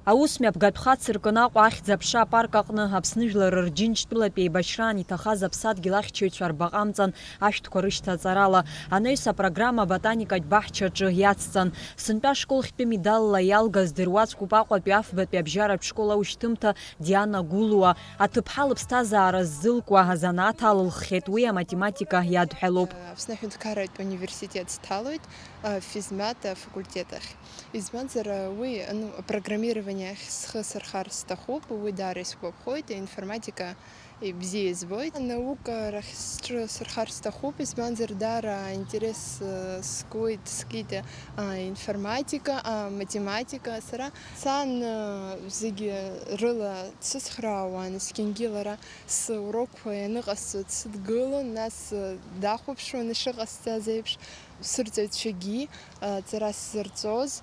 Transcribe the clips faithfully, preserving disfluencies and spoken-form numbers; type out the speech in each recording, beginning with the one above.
Аус мҩаԥгатә хацыркын Аҟәа ахьӡ-аԥша апарк аҟны Аԥсны жәлар рџьынџьтәылатә еибашьраан иҭахаз аԥсадгьыл ахьчаҩцәа арбаҟа амҵан ашәҭқәа рышьҭаҵарала анаҩс апрограмма ботаникатә баҳчаҿы иацҵан. Сынтәа ашкол хьтәы медалла иалгаз дыруаӡәкуп Аҟәатәи афбатәи абжьаратә школ аушьҭымҭа Диана Гулуа. Аҭыԥҳа лыԥсҭазаара ззылкуа азанааҭ алылххьеит, уи аматематика иадҳәалоуп. Аԥсны аҳәынҭқарратә университет сҭалоит, а, физмат афакультет ахь. Избанзар, а, уи, ну, апрограммирование ахь схы сырхар сҭахуп, уи даара исгәаԥхоит, аинформатика бзиа избоит. Анаука рахь сҿы сырхар сҭахуп, избанзар, даара аинтерес, а, сгоит, скит, а, информатика, а, математика. Сара сан, а, зегьы рыла дсыцхраауан, есқьынгьы лара сурокқәа ианыҟасҵо дсыдгылон, нас, а, дахәаԥшуан ишыҟасҵаз еиԥш. Сырҵаҩцәагьы, а, ҵара сзырҵоз,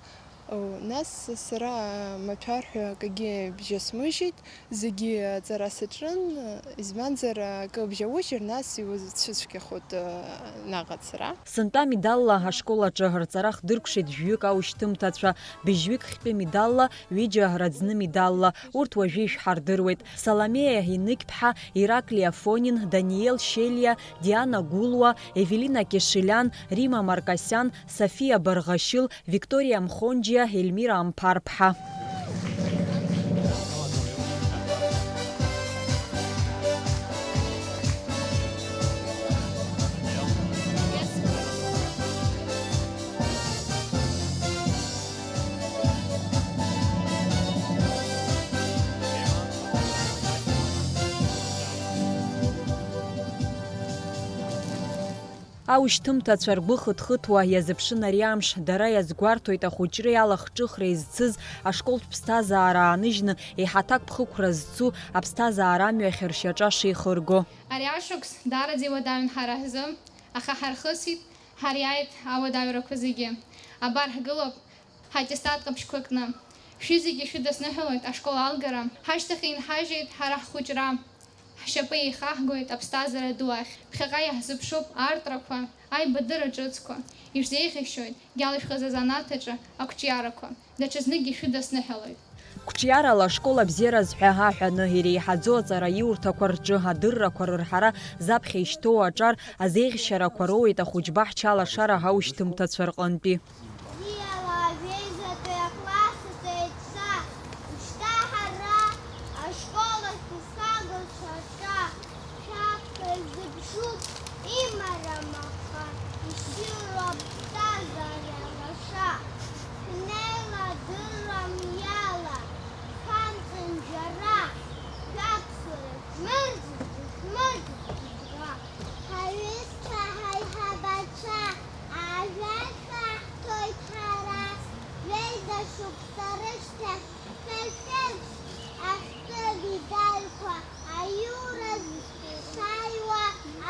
о, нас сара, а, маҭәар ҳәа акгьы бжьысмыжьит, зегьы аҵара саҿын, избанзар, акы бжьаужьыр, нас иуцәыцәгьахоит, а, наҟ ацара. Сынтәа медалла ашкол аҿы рҵара хдыркәшеит жәҩык аушьҭымҭацәа, быжьҩык хьтәы медалла, ҩыџьа раӡны медалла, урҭ уажәы ишәҳардыруеит. Саломеа Еныгьԥҳа, Ираклиа Фонин, Даниел Шьелиа, Диана Гулуа, Евелина Кешелян, Рима Маркосян, Софиа Барӷашьыл, Викториа Мхонџьиа, Ельмира Амԥарԥҳа. Аушьҭымҭацәа ргәы хыҭхыҭуа иазыԥшын ари амш, дара иазгәарҭоит ахәыҷреи алахҿыхреи зцыз ашколтә ԥсҭазаара ааныжьны, еиҳа аҭакԥхықәра зцу аԥсҭазаара амҩахь ршьаҿа шеихырго. Ари ашықәс даараӡа иуадаҩын ҳара ҳзы, аха ҳархысит, ҳариааит ауадаҩрақәа зегьы. Абар ҳгылоуп, ҳаттестат ҟаԥшьқәа кны. Шәызегьы шәыдысныҳәалоит ашкол алгара. Ҳашьҭахь инҳажьит ҳара ҳхәыҷра. Ҳшьапы еихаҳгоит аԥсҭазаара ду ахь. Ԥхьаҟа иаҳзыԥшуп артрақәа, аибадырра ҿыцқәа. Ишәзеиӷьасшьоит иалышәхыз азанааҭ аҿы ақәҿиарақәа. Даҽазныкгьы шәыдысныҳәалоит. Қәҿиарала ашкол абзиараз ҳәа аҳәаны иреиҳаӡоу аҵараиурҭақәа рҿы адыррақәа рырҳара заԥхьа ишьҭоу аҿар азеиӷьшьарақәа роуеит ахәыҷбаҳча алашара аушьҭымҭацәа рҟынтәи. Бзиала, аҩеизатәи акласс аҵаҩцәа, ушьҭа ҳара ашкол ахь ишәагоз шәаҿа, шәаԥхьа изыԥшуп имарам аха, иссиру аԥсҭазаара лаша. Шәнеила адырра мҩала, шәамҵан џьара, шәаԥсуара шәмырӡит, шәмырӡит џьара. Ҳаҩызцәа, ҳаиҳабацәа, ажәа шәаҳҭоит ҳара, жәеиза шықәса рышьҭахь шәа шәеиԥш ахьтәы медальқәа аиуразы шәааиуа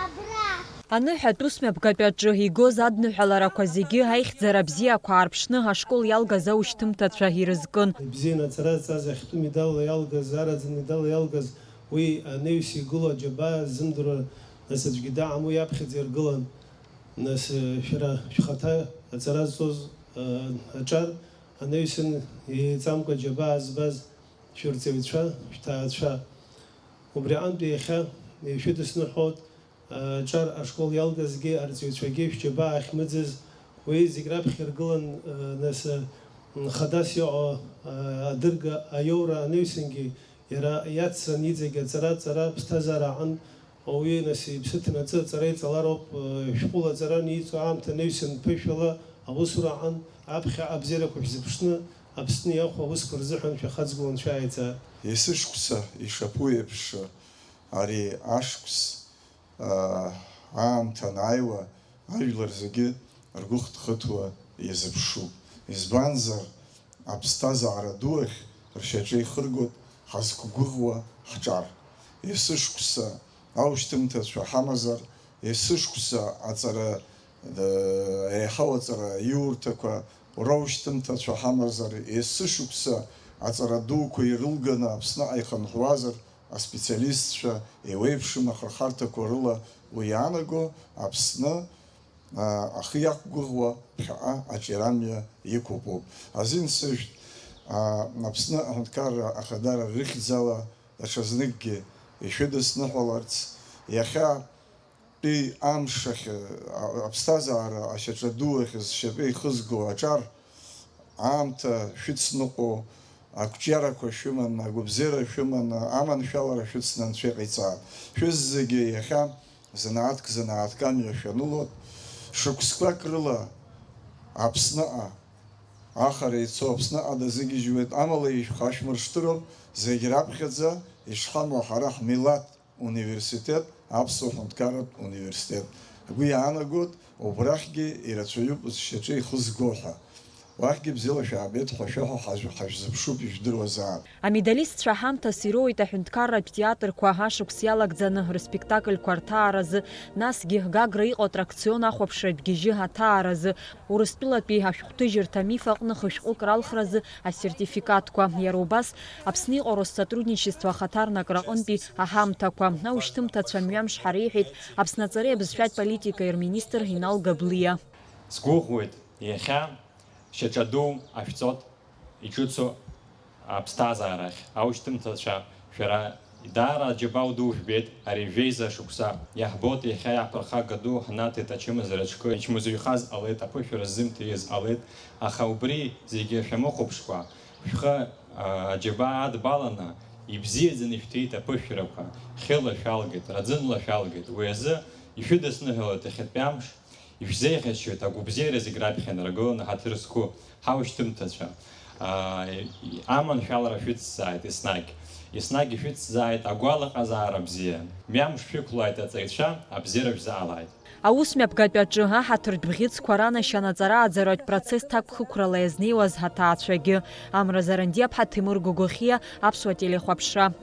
абра. Аныҳәатә усмҩаԥгатәаҿы игоз адныҳәаларақәа зегьы аихьӡара бзиақәа аарԥшны ашкол иалгаз аушьҭымҭацәа ирызкын. Ибзианы аҵара зҵаз ахьтәы медалла иалгаз, араӡын медалла иалгаз, уи анаҩс игылоу аџьабаа ззымдыруа, нас аӡәгьы даам, уи аԥхьаӡа иргылан. Нас, э, шәара шәхаҭа аҵара зҵоз, э, аҿар анаҩсан еиҵамкәа џьабаа збаз шәырҵаҩцәа, шәҭаацәа. Убри аҟынтәи иахьа ишәыдысныҳәоит, э, аҿар ашкол иалгазгьы, арҵаҩцәагьы шәџьабаа ахьмыӡыз, уи зегь раԥхьа иргылан, э, нас, э, хадас иҟоу, э, адырга аиоура анаҩсангьы иара иацҵан иҵегь аҵара, аҵара, ԥсҭазаара аҟынтә Ауаҩы, нас, иԥсы ҭанаҵы аҵара иҵалароуп, э, шәҟәыла аҵара аниҵо аамҭа анаҩсан ԥышәала аусура аҟан, аԥхьа абзиарақәа шәзыԥшны, Аԥсны иаху аусқәа рзыҳәан шәахаҵгылан шәааиӡа. Есышықәса ишаԥу еиԥш, ари ашықәс, э, аамҭа анааиуа, ажәлар зегьы ргәы хыҭхыҭуа иазыԥшуп. Избанзар, аԥсҭазаара ду ахь ршьаҿа ихыргоит ҳазқәгәыӷуа ҳҿар. Есышықәса аушьҭымҭацәа ҳамазар, есышықәса аҵара, э, еиҳау аҵара иурҭақәа раушьҭымҭацәа ҳамазар, есышықәса аҵара дуқәа ирылганы Аԥсныҟа ихынҳәуазар, аспециалистцәа еиуеиԥшым ахырхарҭақәа рыла уи иаанаго Аԥсны, а, ахы иақәгәыӷуа ԥхьаҟа аҿиарамҩа иқәыпоуп. Азин сыжәт, А, Аԥсны аҳәынҭқарра ахадара рыхьӡала даҽазныкгьы ишәыдысныҳәаларц, иахьатәи амш ахь, а, аԥсҭазаара ашьаҿа ду ахь зшьапы ихызго аҿар аамҭа шәыцныҟәо, ақәҿиарақәа шәыманы, агәабзиара шәыманы, аманшәалара шәыцны Анцәа иҟаиҵааит. Шәызегьы иахьа занааҭк-занааҭк амҩа шәанылоит. Шықәсқәак рыла Аԥсныҟа, ахара ицо Аԥсныҟа дазыгьежьуеит, амала ишәхашәмыршҭыроуп, зегь раԥхьаӡа ишҳамоу ҳара ҳмилаҭ университет, Аԥсуа ҳәынҭқарратә университет. Ҳгәы иаанагоит, убрахьгьы ирацәаҩуп зшьаҿа ихызго ҳәа. Уахьгьы бзиала шәаабеит ҳәа шәаҳәо ҳажә-, ҳажәзыԥшуп, ижәдыруазаап. Амедалистцәа ҳамҭас ироуеит аҳәынҭқарратә театрқәа ашықәс иалагӡаны рыспектакльқәа рҭааразы, насгьы Гагра иҟоу атракцион ахәаԥшратә гьежьы аҭааразы, Урыстәылатәи ашәҟәҭыжьырҭа Миф аҟны хышәҟәык ралхразы асертификатқәа, иара убас Аԥсны иҟоу Россотрудничество ахаҭарнакра аҟынтәи аҳамҭақәа. Аушьҭымҭацәа мҩамш ҳареиҳәеит Аԥсны аҵареи абызшәатә политикеи рминистр Инал Габлиа. Сгәыӷуеит, иахьа шьаҿа ду ашәҵот иҿыцу аԥсҭазаарахь, аушьҭымҭацәа, шәара даара аџьабаа ду жәбеит, ари жәеиза шықәса иаҳбоит, иахьа иаҳԥырхага ду ҳнаҭеит ачымазара аҿкы, ичмазаҩхаз ҟалеит, аԥышәара ззымҭиз ҟалеит, аха убри зегьы шәамыхәаԥшкәа, шәхы, а, аџьабаа адбаланы, ибзиаӡаны ишәҭеит аԥышәарақәа, хьыла шәалгеит, раӡынла шәалгеит, уи азы ишәыдысныҳәалоит иахьатәи амш. Ишәзеиӷьасшьоит агәабзиара зегь раԥхьа инаргыланы ҳаҭыр зқәу ҳаушьҭымҭацәа. Аа, аманшәалара шәыцзааит еснагь. Еснагь ишәыцзааит агәалаҟазаара бзиа. Мҩамш шәықәлааит аҵаҩцәа, абзиара шәзаалааит. Аус мҩаԥгатәи аҿы аҳаҭыртә бӷьыцқәа ранашьан аҵара-ааӡаратә процесс ҭакԥхықәрала иазнеиуаз ҳаҭаацәагьы. Амра Зарандиаԥҳа, Ҭемыр Гогохиа, Аԥсуа телехәаԥшра.